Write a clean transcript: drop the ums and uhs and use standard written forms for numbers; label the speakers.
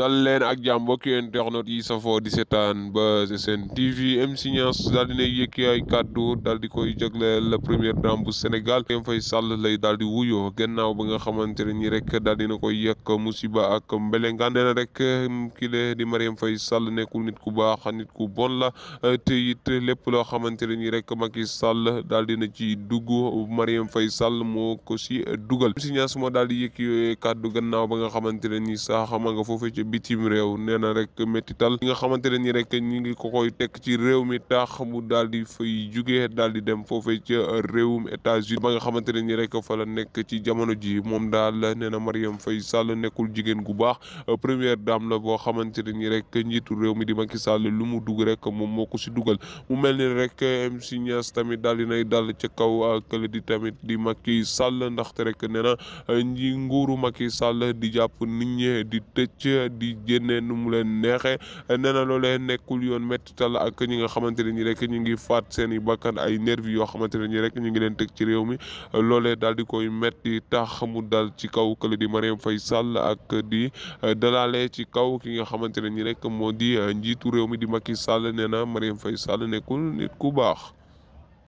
Speaker 1: dal leen ak jàmm mbokki internet yi safoo di seetaan Buzz SN TV MC Niass daal dina yëkki ay kàddu daal di koy jagleel la première dame bu Sénégal Marième Faye Sall lay daal di wuyoo gannaaw ba nga xamante ne nii rek daal dina koy yekk musiba ak mbelengaan nee na rek kile di Marième Faye Sall nekkul nit ku baax nit ku bon la te it lépp loo xamante ne nii rek Macky Sall daal dina ci dugg Marième Faye Sall moo ko si dugal MC Niass moo daal di yëkki yooyu kàddu gannaaw ba nga xamante ne nii sax ma nga foofu ci bitim réew nee na rek métital ñi nga xamante ne nii rek ñi ngi ko koy tekk ci réew mi tax mu daal di fay jugee daal di dem foofee ca réewum États-Unis ba nga xamante ne nii rek fa la nekk ci jamono ji moom daal nee na Marième Faye Sall nekkul jigéen gu baax première dame la boo xamante ne nii rek njiitu réew mi di Macky Sall lu mu dugg rek moom moo ko si dugal mu mel ni rek MC Niass tamit daal di nay dal ca kaw kële di tamit di Macky Sall ndaxte rek nee na nguuru Macky Sall di jàpp nit ñi di tëj di génne nu mu leen neexee nee na loolee nekkul yoon mettital ak ñi nga xamante ne ñi rek ñu ngi faat seen i bakkan ay nervi yoo xamante ne ñi rek ñu ngi leen teg ci réew mi loolee daal di koy metti tax mu dal ci kaw kële di Marième Faye Sall ak di dalaale ci kaw ki nga xamante ne ñi rek moo di njiitu réew mi di Macky Sall nee na Marième Faye Sall nekkul nit ku baax.